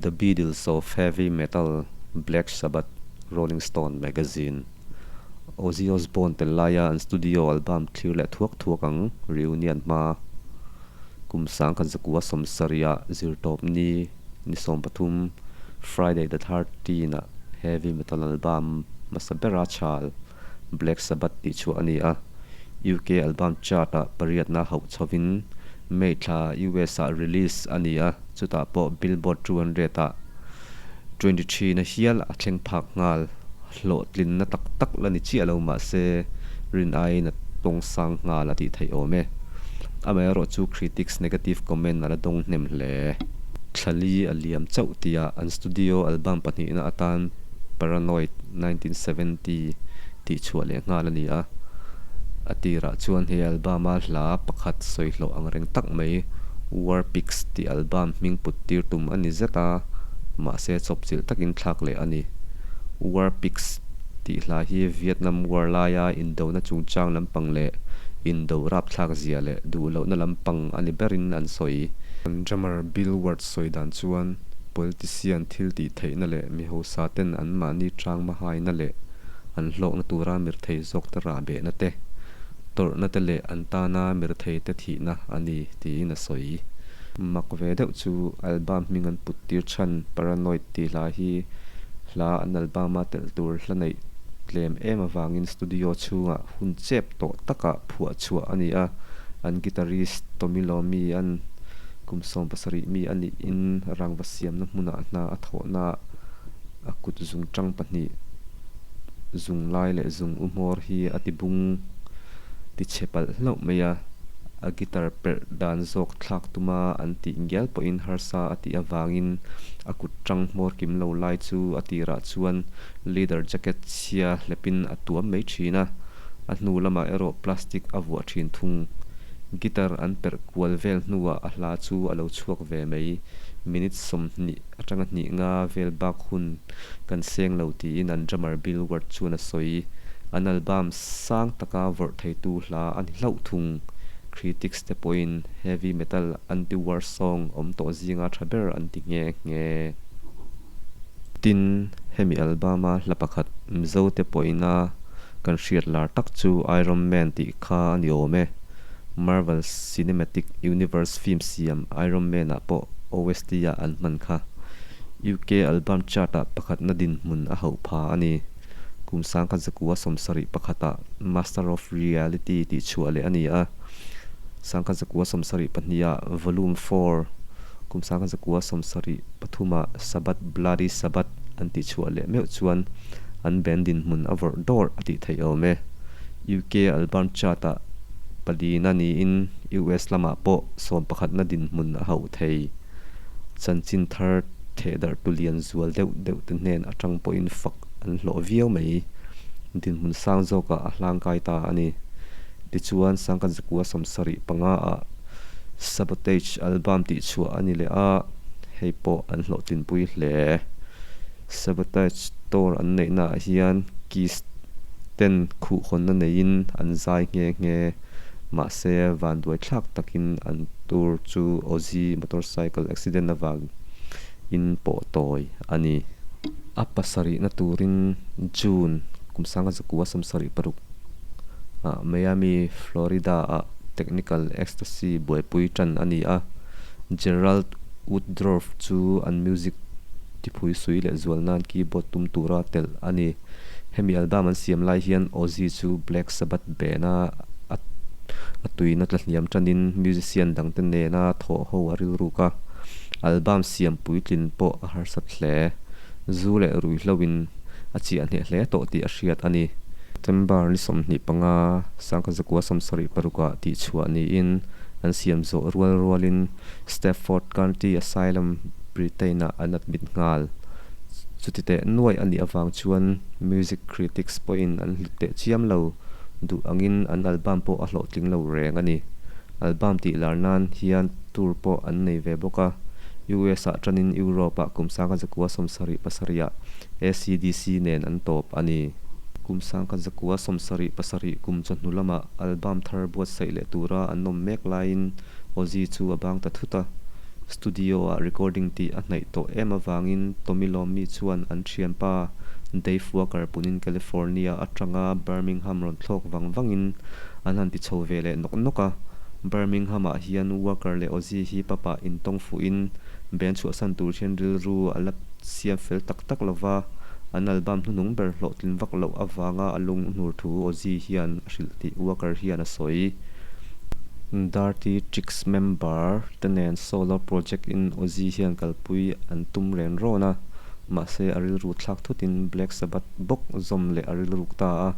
The Beatles of Heavy Metal, Black Sabbath, Rolling Stone Magazine. Ozzy Osbourne tel laia an studio album thlir leh thuak thuak ang reunion hma kum 1970 ah zirtawp ni ni 13 Friday the 13 ah heavy metal album hmasa bera chhal Black Sabbath tih chhuah a ni a. UK album chart ah pariatna hauh chhovin May thla US ah release a ni a, chutah pawh Billboard 200 ah 23 na hial a thleng phak nghal. Hlawhtlinna tak tak la ni chiah lo mah se rin aiin a tawng sang nghal a tih theih awm e. Amaherawh chu critics negative comment a la dawng hnem hle. Thlali a liam chauh tia an studio album pahnihna atan Paranoid 1970 tih chhuah leh nghal a ni a. A tirah chuan he album-a hla pakhat sawi hlawh ang reng tak mai War Pigs tih album hming put tir tum a ni zet a, mahse chawpchilh takin thlak leh a ni. War Pigs tih hla hi Vietnam War laia indona chungchang lampang leh indo rapthlak zia leh duhlohna lampang a ni berin an sawi. An drummer Bill Ward sawi dan chuan politician thil tih theihna leh mi hausa ten anmahni tang mahaina leh an hlawkna tura mirthei zawk te rah behna te, tawrhna te leh an tana mirthei te thihna a ni tiin a sawi. Mak ve deuh chu album hming an put tir chhan Paranoid tih hla hi hla an album a telh tur hla neih tlem em avangin studio chhungah hun chep tawh takah phuah chhuah a ni a, an guitarist Tommy Lomi an kum 70 mi a nihin rangva siamna hmunah hna a thawhna a kut zung tang pahnih zung lai leh zung u hmawr hi a ti bung ti chhe palh hlauh mai a, a guitar perh dan zawk thlak tuma an tih ngial pawhin harsa a tih avangin a kut tang hmawr kim lo lai chu a tirah chuan leather jacket chhia hlepin a tuam mai thin a, a hnu lamah erawh plastic a vuah thin thung. Guitar an perh kual vel hnuah a hla chu a lo chhuak ve mai. Minute 20 atanga hnih nga vel bak hun kan seng lo tiin an drummer Bill Ward chuan a sawi. An album sang taka vawrh theitu hla a ni hlauh thung. Critics te pawhin heavy metal anti-war song awm tawh zinga tha ber an ti nghe nghe. Tin, hemi album-a hla pakhat Mizo te pawhina kan hriat lar tak chu Iron Man tih kha a ni awm e. Marvel Cinematic Universe film siam Iron Man-ah pawh OST-ah an hman kha. UK album chart-ah pakhatna dinhmun a hauh pha a ni. Kum 1971-ah Master of Reality tih chhuah leh a ni a. 1972-ah Volume 4, kum 1973-ah Sabbath Bloody Sabbath an tih chhuah leh meuh chuan an band dinhmun a vawrh dawrh a tih theih awm e. UK album chart-ah palina niin US lamah pawh 11na dinhmun a hauh thei. Chanchin thar thehdarh tu lian zual deuh deuh te hnen atang pawhin fak an hlawh viau mai. Dinhmun sang zawkah a hlangkai ta a ni. Tichuan 1975 ah Sabotage album tih chhuah a ni leh a, hei pawh an hlawhtlinpui hle. Sabotage tour an neihna ah hian Kiss ten khuh hawnna neiin an zai nghe nghe. Mahse vanduai thlak takin an tour chu Ozzy motorcycle accident avang in pawh tawi a ni. A pasarihna turin June kum 1976 ah Miami, Florida ah Technical Ecstasy buaipui tan a ni a. Gerald Woodruff chu an music tiphui sui leh zual nan keyboard tum tura telh a ni. Hemi album an siam lai hian Ozzy chu Black Sabbath band-a a tuina tla hniam tanin musician dangte nena thawh ho a rilruk a. Album siam puitlin pawh a harsat hle. Zu leh ruihloin a chiah hneh hle tawh tih a hriat a ni. September ni 25, 1976 ah tih chhuah niin an siam zawh rual rualin Stafford County Asylum, Britain-ah an admit nghal. Chuti teh nuaih a nih avang chuan music critics pawhin an hlut teh chiam lo duh angin an album pawh a hlawhtling lo reng a ni. Album tih lar nan hian tour pawh an nei ve bawk a, US ah tanin Europe ah kum 1977 ah AC/DC nen an tawp a ni. Kum 1977 kum chawhnu lamah album thar buatsaih leh tura an awm mek laiin Ozzy chu a bang ta thut a. Studio-ah recording tih a hnaih tawh em avangin Tommy Lawmi chuan an thianpa Dave Walker punin California atanga Birmingham rawn thlawk vang vangin an han ti chho ve leh nawk nawk a. Birmingham-ah hian Walker leh Ozzy hi pub-ah intawng fuhin band chhuahsan tur hian rilru a la siam fel tak tak lova, an album hnuhnung ber hlawhtlin vak loh avanga a lunghnur thu Ozzy hian a hrilh tih Walker hian a sawi. Dirty Tricks member te nen solo project in Ozzy hian kalpui an tum ren rawn a, mahse a rilru thlak thutin Black Sabbath bawk zawm leh a rilruk ta a.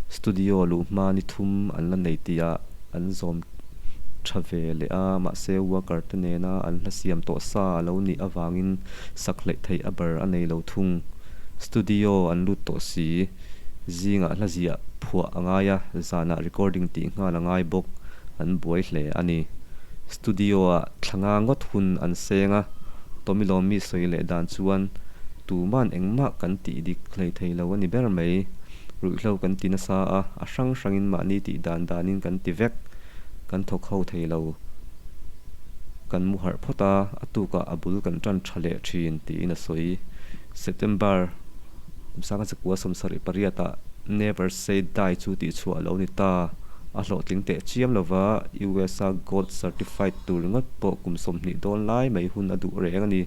Studio luh hma ni thum an la nei tihah an zawm tha ve leh a, mahse Walker te nena an hla siam tawh sa a lo nih avangin sak hleih theih a ber a nei lo thung. Studio an lut tawh si. Zingah hla ziah phuah a ngai a, zanah recording tih nghal a ngai bawk. An buai hle a ni. Studio-ah thla nga ngawt hun an seng a, Tommy Lawmi sawi leh dan chuan tuman engmah kan tih dik hlei thei lo a ni ber mai. Ruihhlo kan ti nasa a, a hrang hrangin mahni tih dan danin kan ti vek. Kan thawk ho thei lo. Kan mu harh phawt a, a tukah a bul kan tan tha leh thin, tiin a sawi. September Sangha 78 ah Never Say Die chu tihchhuah a lo ni ta. A hlawhtling teh chiam lova, US a Gold Certified tur ringawt pawh kum 20 dawn lai mai hun a duh reng a ni.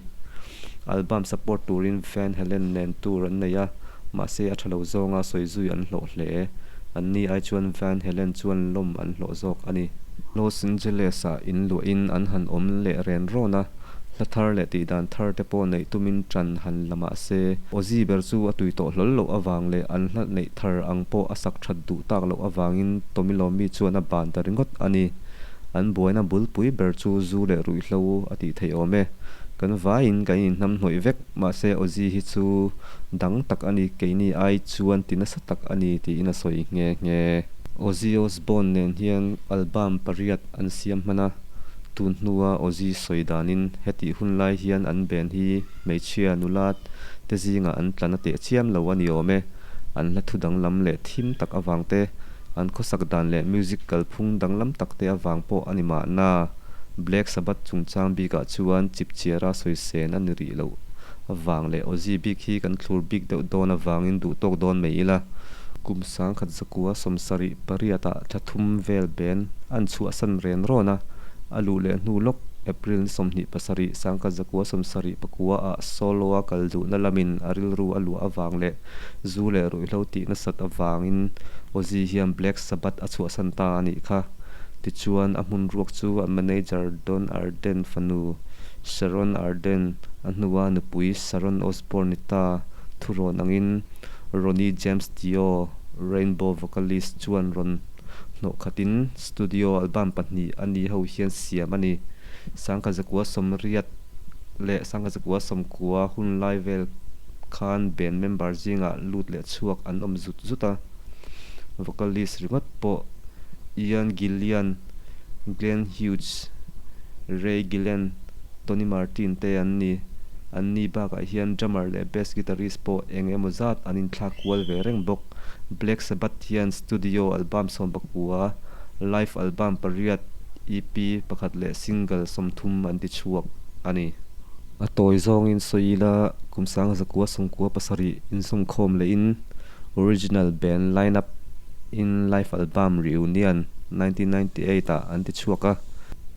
Album support turin Van Halen nen tour an nei a, mahse a tha lo zawnga sawi zui an hlawh hle. Anni ai chuan Van Halen chuan lawm an hlawh zawk a ni. Los Angeles-ah inluahin an han awm leh ren rawn a, Hla thar leh tihdan thar te pawh neih tumin ṭan han la mah se, Ozzy ber chu a tui tawh hlawl loh avang leh an hla neih thar ang pawh a sak ṭhat duh tak loh avangin Tommy Lawmi chuan a ban ta ringawt a ni. An buaina bulpui ber chu zu leh ruihhlo a tih theih awm e. Kan vaiin kan inhnam hnawih vek, mahse Ozzy hi chu dang tak a ni, keini ai chuan ti nasa tak a ni tiin a sawi nghe nghe. Ozzy Osbourne nen hian album pariat an siam hman a. Tun hnua Ozzy sawi danin hetih hun lai hian an band hi hmeichhia nula te zingah an tlan a teh chiam lo a ni awm e. An hla thu danglam leh thim tak avang te, an khawsak dan leh music kalphung danglam tak te avang pawh a ni mahna. Black Sabbath chungchang bikah chuan chipchiara sawi sen a ni rih loh avang leh Ozzy bik hi kan thlur bik deuh dawn avangin duh tawk dawn mai ila. Kum 1978 ah thla thum vel band an chhuahsan ren rawn a, a luh leh hnu lawk April ni 27, 1974 ah solo a kal duhna lamin a rilru a luah avang leh zu leh ruihhlo tih nasat avangin Ozzy hian Black Sabbath a chhuahsan ta a nih kha. Tichuan a hmun ruak chu a manager Don Arden fanu Sharon Arden a hnua nupui Sharon Osbourne ni ta thurawn angin Ronnie James Dio, Rainbow vocalist chuan rawn hnawh khatin studio album pahnih a ni ho hian siam a ni. 1980 leh 1990 hun lai vel khan band member zingah lut leh chhuak an awm zut zut a. Vocalist ringawt pawh Ian Gillan, Glenn Hughes, Ray Gillen, Tony Martin te an ni. Anni bakah hian drummer leh bass guitarist pawh eng emaw zat an inthlak kual ve reng bawk. Black Sabbath hian studio album 19, live album pariat, EP pakhat leh single 30 an ti chhuak a ni. A tawi zawngin sawi ila kum 1997 inzawmkhawm lehin original band line-up in live album Reunion 1998 ah an ti chhuak a.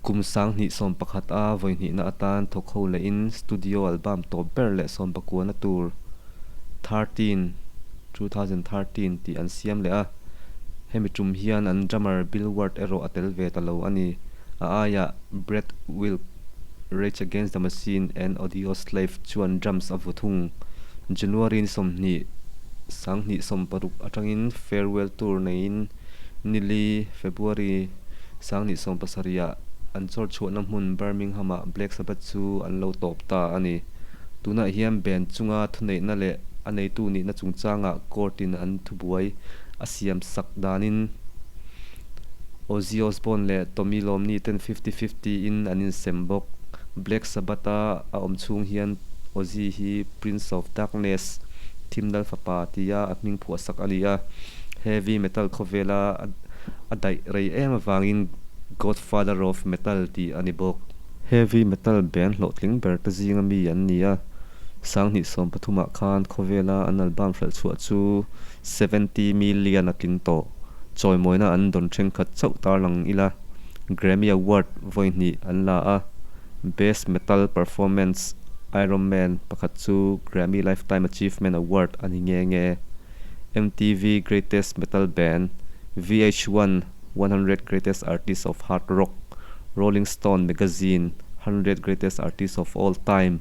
Kum 2011 a vawihnihna atan thawk ho lehin studio album tawp ber leh sawmpakuana tur 13, 2013 tih an siam leh a. Hemi tum hian an drummer Bill Ward erawh a tel ve ta lo a ni. A aiah Brad Wilk, Rage Against the Machine and Audioslave chuan drums a vu thung. January ni 20, 2016 atangin farewell tour neiin nili, February, 2017 ah an chawr chhuahna hmun Birmingham-ah Black Sabbath chu an lo tawp ta a ni. Tunah hian band chunga thuneihna leh a neitu nihna chungchangah court-in an thubuai a siam sak danin Ozzy Osbourne leh Tommy Lawmni ten fifty-fifty in an insem bawk. Black Sabbath-a a awm chhung hian Ozzy hi Prince of Darkness, Thimdal fapa tia a hming phuahsak a ni a. Heavy metal khawvela a daih rei em avangin Godfather of Metal tih a ni bawk. Heavy metal band hlawhtling ber te zinga mi an ni a, 2013 ah khan khawvela an album hralh chhuah chu 70 million a tling tawh. Chawimawina an dawn thenkhat chauh tarlang ila, Grammy Award vawi hnih an la a, Best Metal Performance, Iron Man pakhat chu Grammy Lifetime Achievement Award a ni nghe nghe. MTV Greatest Metal Band, VH1 100 Greatest Artists of Hard Rock, Rolling Stone Magazine 100 Greatest Artists of All Time,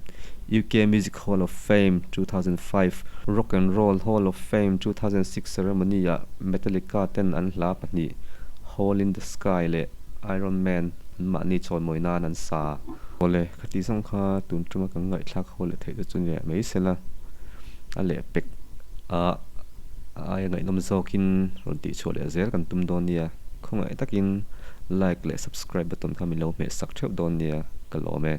UK Music Hall of Fame 2005, Rock and Roll Hall of Fame 2006 ceremony-ah Metallica ten an hla pahnih Hole in the Sky leh Iron Man anmahni chawimawi nan an sa. Awle, khati zawng kha tun tuma kan ngaihthlak ho leh theih te chu nia mai sela, a lehpek ah aia ngaihnawm zawkin rawn tihchhuah leh zel kan tum dawn nia. Khawngaih takin like leh subscribe button kha min lo hmeh sak theuh dawn nia, ka lawm e.